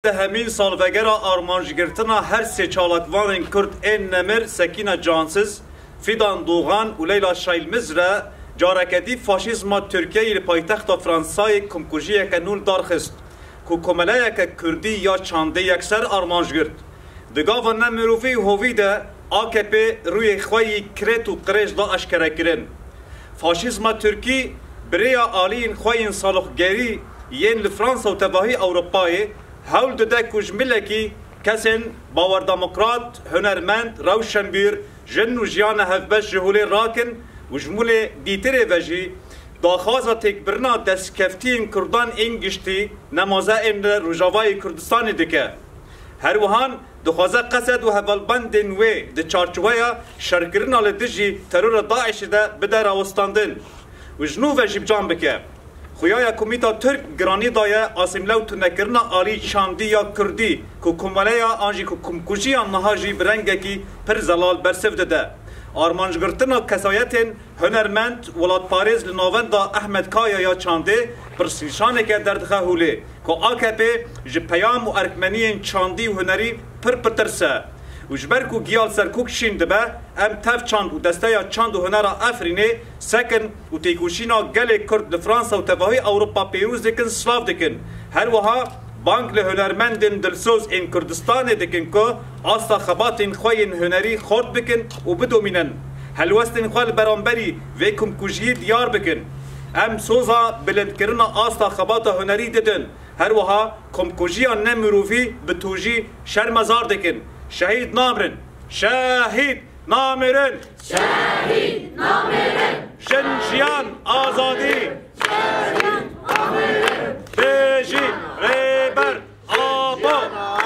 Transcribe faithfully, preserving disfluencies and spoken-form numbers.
Dehemîn salvegera armancgirtina her sê çalakvanên Kurd ên nemir Sekîne Cansiz, Fidan Doğan û Leyla Şaylmiz re careke dî faşîzma Tirkiyeyê li paytexta Fransayê komkujiyeke nû li dar xist, ku komeleyeke Kurdî ya çandê yekser armanc girt. Di gava nemirovî û hovî de A K P rûyê xwe yî kirêt û qirêj da eşkerekirin. Faşîzma Tirkî bi rêya aliyên xwe yên saloxgerî yên li Fransa û tevahî Ewropayê hewl dide ku ji milekî kesên bawerdemokrat, hunermend, rewşenbîr, jin û jiyane hevbeş ji holê rakin û ji milê dîtirê ve jî daxwaza têkbirina destkeftiyên Kurdan ên giştî nemaze ên li Rojavayê Kurdistanê dike. Her wiha dixwaze qesed û hevalbendên wê di çarçoveya şerkirina li dijî terora DAIŞê de bide rawestandin û ji nû ve jî bi can bike. Xuya ya ku mîta Tirk giranî daye, asîmle û tunekirina alî çandî ya Kurdî ku komeleya an jî ku komkujiya niha jî bi rengekî pir zelal bersiv dide. Armancgirtina kesayetên hunermend, welatparêz li navenda Ehmed Kaya ya çandê pirsnîşaneke derdixe holê ku A K P ji peyam û erkmeniyên çandî û hunerî pir pitir e û ji ber ku giya li ser kok şîn dibe, em tev çand û desteya çand û hunera Efrînê sekin û têkoşîna gelê Kurd li Fransa û tevahî Ewropa pêroz dikin, silav dikin. Her wiha bang li hunermendên dilsoz ên Kurdistanê dikin ku asta xebatên xwe yên hunerî xort bikin û bidomînin. Helwestên xwe li beramberî vê komkujiyê diyar bikin. Em soza bilindkirina asta xebata hunerî didin. Her wiha komkujiya nemirovî bi tûjî şermezar dikin. Şehîd namirin! Şehîd namirin! Şehîd namirin! Jin, jiyan, azadî! Şehîd namirin! Bijî Rêber Apo!